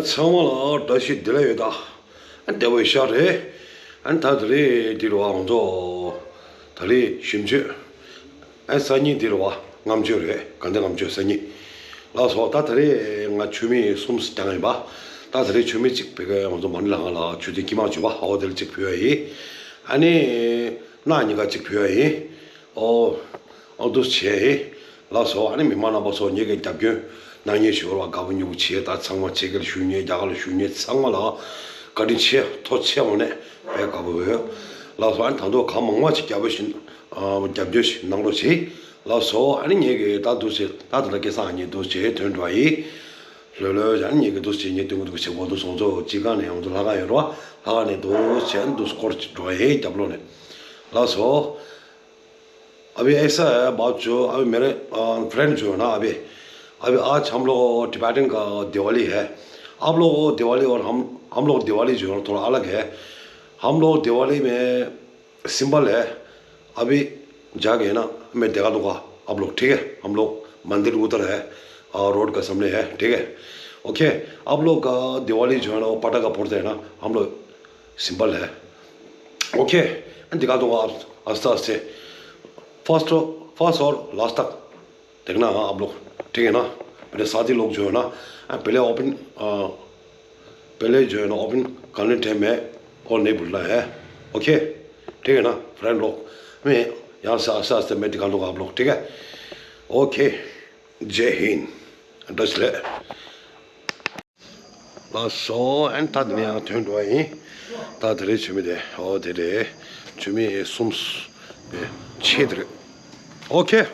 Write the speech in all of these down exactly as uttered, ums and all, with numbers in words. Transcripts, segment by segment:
ཚང་མ་ལ་བཀྲ་ཤིས་བདེ་ལེགས་ཡོད་ད། ཨ་བདེ་པོ་ཡོད་ཤག་རེད། ཨ་ད་དེ་རིང་འདི་རུ་བ་ང་ཚོ་ད་རེས་ཞིམ་མཆོད། ཨ་སང་ཉིན་འདི་རུ་བ་ལྔ་མཆོད་རེད། དགའ་ལྡན་ལྔ་མཆོད་སང་ཉིན། ལགས་སོ། ད་ད་རེས་ང་མཆོད་མེ་གསུམ་བརྒྱངས་ཡིན་པ། ད་ད་རེས་མཆོད་མེ་གཅིག་བོད་སྐད་ང་ཚོ་མ་ཎི་ལྷ་ཁང་ལ་མཆོད་རྟེན་དཀྱིལ་མ་བྱོན་པ་ཨོ་དེ་ལ་གཅིག་ཕུལ་བ་ཡིན། ཨ་ནི་སྣ་གཉིས་ཀ་གཅིག་ཕུལ་བ་ཡིན། ཨོ། ཨོ་འདུག་བྱས། ལགས་སོ། ཨ་ནི་མི་མང་རྣམ་པ་ཚོ་ངེད་ཀྱི་རྒྱབ་སྐྱོར་གནང་མཁན་ཞུ་བར་དགའ་པོ་ཉེ་པོ་བྱས། ད་ཚང་མ་ཕྱི་རྒྱལ་ལ་བཞུགས་མཁན་རྒྱ་གར་ལ་བཞུགས་མཁན་ཚང་མ་ལ་བཀའ་དྲིན་ཆེ་ཐུགས་རྗེ་ཆེ་དངོས་གནས་དཔེ་དགའ་པོ་ཡོད། ལགས་སོ། ཨ་ནི་ད་དུང་གང་མང་མང་ཞིག་རྒྱབ་སྐྱོར་ཞིག་ཨ་རྒྱབ་སྐྱོར་ཞིག་གནང་རོགས་བྱེད། ལགས་སོ། ཨ་ནི་ངེད་ཀྱི་ད་འདུག་བྱས། ད་ད་ལྟ་སྐལ་བཟང་ངེད་འདུག་བྱས་ཐོན་འགྲོ་བ་ཡིན། ལྷོད་ལྷོད་བྱས། ཨ་ནི་ངེད་ཀྱི་འདུག་བྱས་ངེད་སྟོན་གྱི་འདུག་བྱས། འགོ་འདུག་སོང་ཚོ་སྤྱི་ཁང་ནས་ཡོང་ཚོ་ལྷ་ཁང་ཡོད་རོགས། ལྷ་ཁང་ནས་འདུག་བྱས་ཨ་ནི་འདུག་སྐོར་འགྲོ་བ་ཡིན་རྒྱབ་ལོགས་ནས། ལགས་སོ། अभी ऐसा है बात, जो अभी मेरे फ्रेंड जो है ना, अभी अभी आज हम लोग टिबेटन का दिवाली है। आप लोग वो दिवाली और हम हम लोग दिवाली जो है ना, थोड़ा अलग है। हम लोग दिवाली में सिंपल है। अभी जाके है ना, मैं दिखा दूंगा आप लोग, ठीक है? हम लोग मंदिर उधर है और रोड का सामने है, ठीक है? ओके। आप लोग का दिवाली जो है ना, वो पटाखा फोड़ते हैं ना, हम लोग सिंपल है। ओके। दिखा दूंगा आप आस्ते आस्ते, फर्स्ट फर्स्ट और लास्ट तक देखना, हाँ, आप लोग, ठीक है ना? मेरे साथी लोग जो है ना, पहले ओपन पहले जो है ना, ओपन करने टाइम में और नहीं भूलना है। ओके, ठीक है ना फ्रेंड लोग? मैं यहाँ से आस्ते आस्ते मैं दिखा दूंगा आप लोग, ठीक है? ओके, जय हिंद। ལགས་སོ། ཨན་ད་དེ་ནས་ཡང་ཐོན་འགྲོ་བ་ཡིན། ད་དེ་རེད་མཆོད་མེ་དེ། ཨོ་དེ་རེད། མཆོད་མེ་གསུམ་ཆེ་དེ་རེད། ཨོ་ཁེ།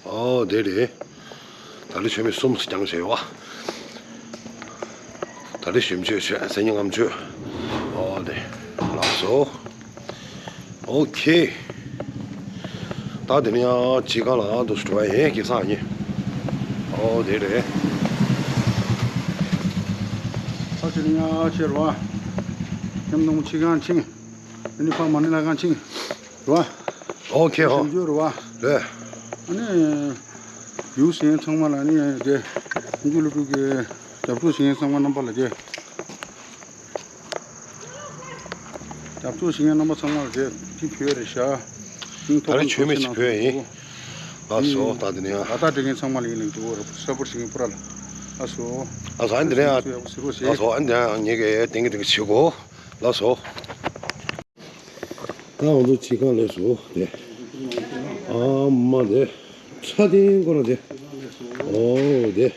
ཨོ་དེ་རེད། ད་རེས་མཆོད་མེ་གསུམ་བརྒྱངས་བྱས་ཡོད། ད་རེས་ཞིམ་མཆོད་བྱས། སང་ཉིན་ལྔ་མཆོད། ཨོ་དེ། ལགས་སོ། ཨོ་ཁེ། ད་དེ་ནས་ཡང་སྤྱི་ཁང་ལ་འདུག་སེ་འགྲོ་བ་ཡིན། སྐལ་བཟང་ཨ་ནི། ཨོ་དེ་རེད། ད་དེ་ནས་ཡང་ཕྱིར་བ། ཉམས་ནོང་སྤྱི་ཁང་ཕྱིན། ཨ་ནི་ཕར་མ་ཎི་ལྷ་ཁང་ཕྱིན། རེད་བ། ཨོ་ཁེ་ཧོ། ཞིམ་མཆོད་རེད་བ། རེད། ཨ་ནི། ཡུལ་གཞན་ཚང་མ་ལ་ནི་དེ། ཀུན་མཁྱེན་སློབ་ཕྲུག་གི་རྒྱབ་སྐྱོར་བྱེད་མཁན་ཚང་མ་རྣམ་པ་ལ་དེ། རྒྱབ་སྐྱོར་བྱེད་མཁན་རྣམ་པ་ཚང་མ་ལ་དེ་དེ་ཕུལ་བ་རེད་ཤག་ཨིན། ད་རེས་མཆོད་མེ་ཅིག་ཕུལ་ཡིན། ལགས་སོ། ད་དེ་ནས་ཡང་། ད་ལྟ་དེ་མཁན་ཚང་མ་ལ་ཡིན་ལེགས་འགྲོ་བར་སབ་པོར་བྱེད་མཁན་པུ་ར་ལ། ལགས་སོ། ལགས་སོ། ཨ་ནི་དེ་ནས་ཡང་། ལགས་སོ། ཨ་ནི་དེ་ནས་ཡང་ངེད་ཀྱིས་ཏན་གི་ཏན་གི་བྱེད་དགོས། ལགས་སོ། ད་ང་ཚོ་སྤྱི་ཁང་ལས་སུ་དེ། ཨ་མ་དེ། ཕྲ་ཐེངས་ཁོ་ར་དེ། ཨོ་དེ།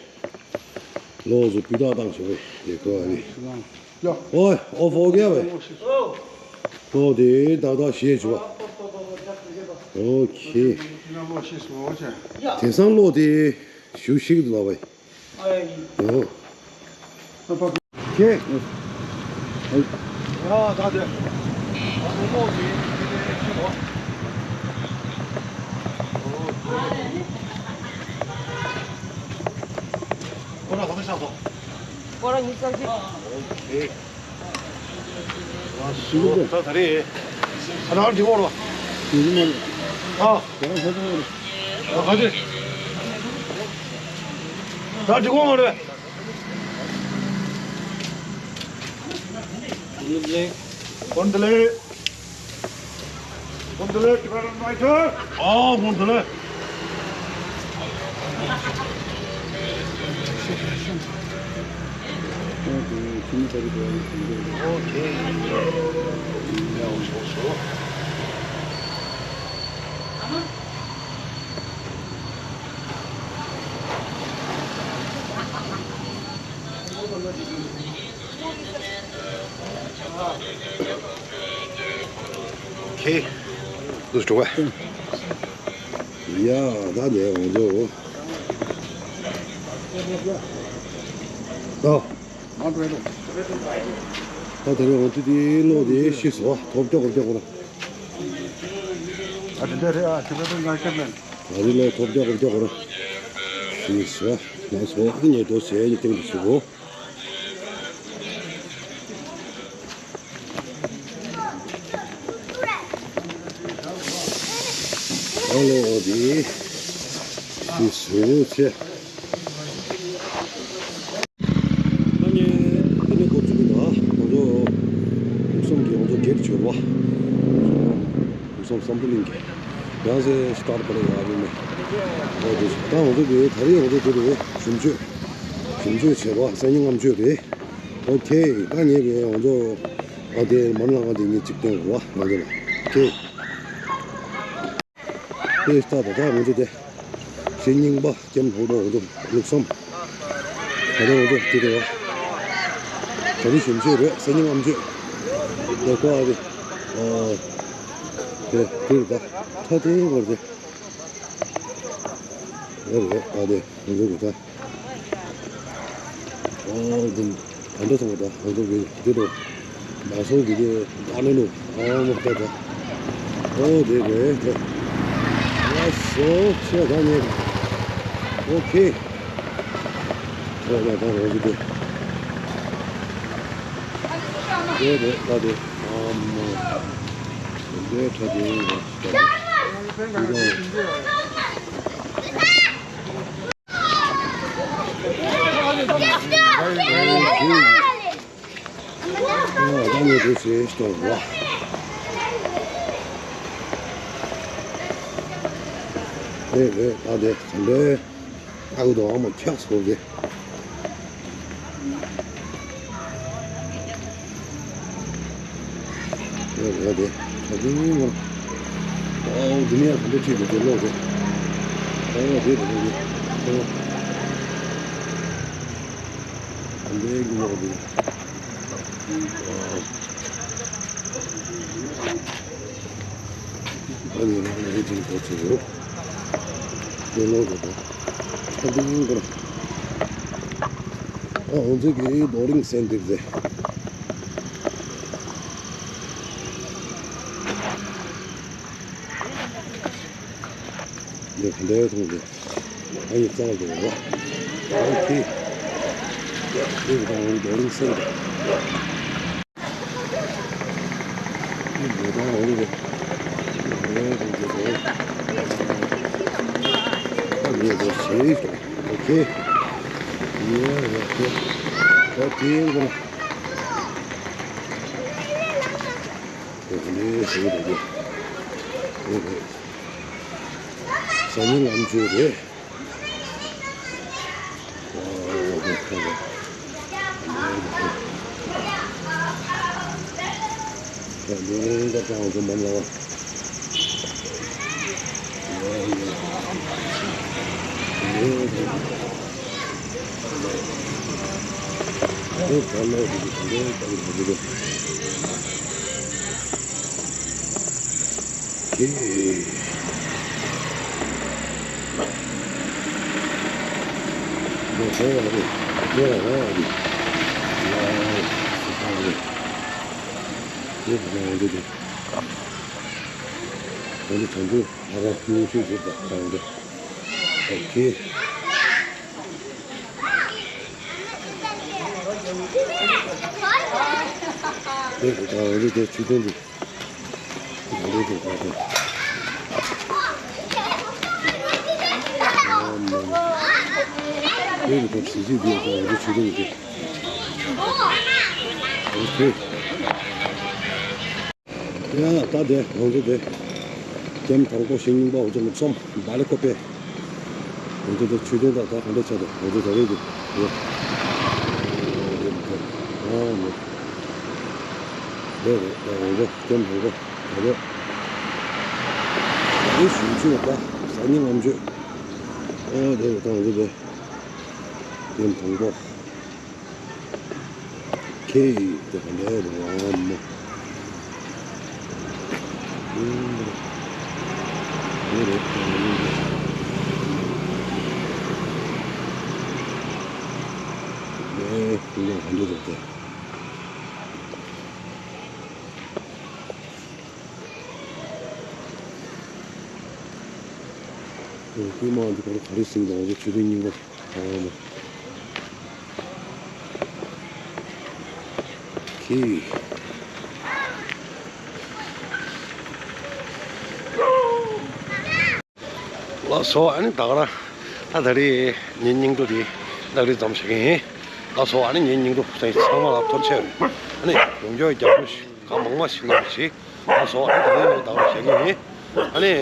ལོ་ཚོ་སྤུས་དག་བཏང་བྱུང་བས་དེ་ཁོ་ཨ་ནི། ཨོ་ཨོ་ཧྥོ་གེ་བས། ཨོ་དེ་ཏག་ཏག་ཤེས་བྱུང་བ། ཨོ་ཁེ། དེང་སང་ལོ་དེ་ཞུ་ཤིག་ལ་བས། ཨོ། ཁེ། ད་ད་རེད། ཨ་ད་འགྲིག་གོ་རོ། ཨ། ད་ད་འགྲིག་གོ་མ་རེད། ཀོན་དེ་ལེ། ཀོན་དེ་ལེ། ཨ་ཀོན་དེ་ལེ། ཁེ། འདུག་འགྲོ་བས། ཡ། ད་ནས་འོང་འགྲོ། ད། ད་དེ་རིང་འོང་དུས་དེའི་ལོ་དེ་ཤི་སོ། ཐོབ་རྒྱག་གོ་རྒྱག་གོ་ར། ཨ་དེ་འདྲ་རེད། ཨ་ཞིབ་པ་དེ་ང་ཁྱེར་ལེན། ད་རེས་ལོ་ཐོབ་རྒྱག་གོ་རྒྱག་གོ་ར། ཤི་སོ། ང་སོ་ཨ་ཉེ་དོ་ཟས་ཉེ་སྟེང་དུ་ཞུ་གོ། ཨ་ལོ་འདི་ཤི་སོ་ཆེ། དེ་ནས་འགོ་བཙུགས་ཀྱི་འདུག་ང་ཚོ་ལུགས་བསམ་གྱི་ང་ཚོ་གེ་ཊི་བྱོས་པ། ལུགས་བསམ་བསམ་གྲུབ་གླིང་གི་ཡང་སེ་སི་ཊར་ཊི་པ་ལ་ཡག་པོ་མེད། ཨོ་དེ་ད་ང་ཚོ་གི་ད་རེས་ང་ཚོ་དེ་རེད། ཞིམ་མཆོད། ཞིམ་མཆོད་བྱས་པ་སང་ཉིན་ལྔ་མཆོད་རེད། ཨོ་ཁེ། ད་ངས་གི་ང་ཚོ་ཨ་དེ་མར་ལ་ང་དེ་ངས་གཅིག་སྟོན་རོགས་ང་ཚོ་ལ་ཁེ། དེ་ལྟ་ད་ལྟ་ང་ཚོ་དེ་གཞི་རྙིང་པ་ལྕམ་དང་པོ་ང་ཚོ་ལུགས་བསམ། ད་ལྟ་ང་ཚོ་དེ་རེད་བ། ད་རེས་ཞིམ་མཆོད་རེད། སང་ཉིན་ལྔ་མཆོད་རེད་ཀོ། ཨ་རེད། ཨ་དེ་དེ་རེད་ད། ཁྲ་དེ་བར་དེ་རེད་རེད། ཨ་དེ་ང་ཚོ་གི་ད། ཨོ་དེ་ག་འདྲ་སོང་བ་ད། ང་ཚོ་གི་དེ་དང་མ་སོང་གི་དེ་ཨ་ནི་ནོ། ཨ་མ་ད་ད། ཨོ་དེ་རེད་དེ། ལགས་སོ་ཆེ་ད་ཉེ། ཨོ་ཁེ། ཨོ་ད་ད་རང་གི་དེ་དེ་རེད་ད་དེ། ཨ་མ་དེ་ཁྲ་དེ་རེད་ད་དེ། ཨ་ད་ངས་དེ་བྱས་སྟོན་རོགས། རེད་རེད། ད་དེ་ག་འདྲའི་ཨ་ཁུ་དང་ཨ་མ་ཁྱག་སོ་གེ། ཡ་ཡ་དེ་ད་དེ་ངོ་། ཨོ་འདི་ནས་ག་འདྲ་ཁྲིད་དགོས་དེ་ལོག་དེ། ཨོ་དེ་དེ་དེ་དེ། ཨོ་འདི་གི་ལོག་དེ། ཨོ། ཨ་ནི་ང་ནི་རེ་ཅིག་གོ་ཚོད་ཡོད། དེ་ལོག་དེ་དེ། ཨ་འདི་ཡིན་དགོས། ཨ་ང་ཚོ་གི་རྡོ་རིང་སེང་འདི་རེད། འདི་ག་འདྲའི་མཐོང་འདི། ཨ་ཡི་རྩ་བ་འདི་རེད་བ། ཨོ་ཁེ། འདི་ག་འདྲ་རྡོ་རིང་སེང་འདི། འདི་འདྲ་འོང་གི་རེད། འདི་འདྲ་འོང་གི་རེད། ཨ་འདི་འདྲ་བྱེད། ཨོ་ཁེ། ཡ་ཡ་ཁེ། ཨོ་ཁེ་ཡིན་གོ། ཨོ་ཁེ་ཞེས་རེད། ཨོ་ཁེ། སང་ཉིན་ལྔ་མཆོད་རེད། ཁྱེད། འདི་ཧོ་རེད། འདི་ཧོ་རེད། ཡ། སི་ཁ་རེད། འདི་ཧོ་རེད། འདི་དང་པོ་ང་རང་སྙིང་ཤུགས་ཞིག་དང་གང་འདྲ། ཨོ་ཁེ། འདི་དང་འདི་དེ་ཆུ་ཐོན་འདི། ཡ་ད་དེ་ང་ཚོ་དེ་ཀེམ་དང་པོ་ཞིང་རྙིང་པ་འོ་ཚོ་ལུགས་བསམ་བཱ་ལི་ཀོ་པེ། ང་ཚོ་དེ་ཆུ་ཐོན་དང་ད་ག་འདྲ་ཆགས་འདུག་ང་ཚོ་ད་རེས་དེ་ཡོད། ཨ་ནི། རེད་རེད། ད་ང་ཚོ་ཀེམ་དང་པོ། ད་རེས་ད་རེས་ཞིང་ཆུ་ད་སང་ཉིན་ལྔ་མཆོད། ཨོ་དེ་རེད། ད་ང་ཚོ་དེ་ཀེམ་དང་པོ། ཁེ་ཡི་དེ་ག་ལས་རེད་ཨ་མ། ཨེ་རེད་ཨ་མ། ཨེ་ཁེ་ཡི་ག་འདྲ་རེད་དེ། ཨོ་ཀེ་མ་འདི་ག་རེ་ག་རེ་ཟིན་གང་ཟེར་ཆུ་ཚོད་རྙིང་པ། ཨ་མ། ཁི། ལགས་སོ། ཨ་ནི་ད་ག་རང་ད་ད་རེས་ཉིན་སྙིང་པོ་དེ་ད་རེས་ཙམ་བྱེད་ཀྱི་ཡིན། ལགས་སོ། ཨ་ནི་ངའི་སྙིང་སྟོབས་ཚང་མ་ལ་ཐོར་ཆེ། ཨ་ནི་ཡོང་རྒྱུ་བརྒྱབ་རྒྱུ་ཞིག་གང་མང་མ་ཞིག་གནང་རོགས་བྱེད། ལགས་སོ། ཨ་ནི་ད་ལན་ཡང་ད་བར་བྱེད་ཀྱི་ཡིན། ཨ་ནི་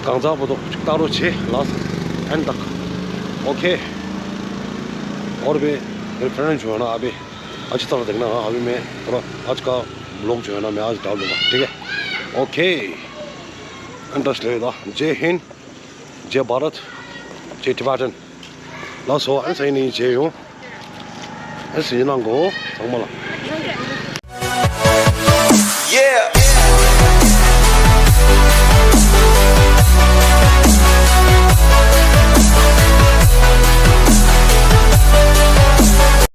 གང་ཚ་བོ་ཏོ་ཅིག་ལྟ་རོགས་བྱེད་ལགས། ཨ་ནི་ད་ཨོ་ཁེ། और भी मेरे फ्रेंड जो है ना अभी अच्छी तरह देखना। हाँ, अभी मैं थोड़ा आज का ब्लॉग जो है ना, मैं आज डाल दूंगा, ठीक है? ओके। इंटरेस्ट ले दा। जय हिंद, जय भारत, जय टिबेटन। ལགས་སོ། ཨ་ནི་ཚང་མ་ནི་མཇལ་ཡོང་། ཨ་ནི་གཟིགས་གནང་གོ་ཚང་མ་ལ། Yeah,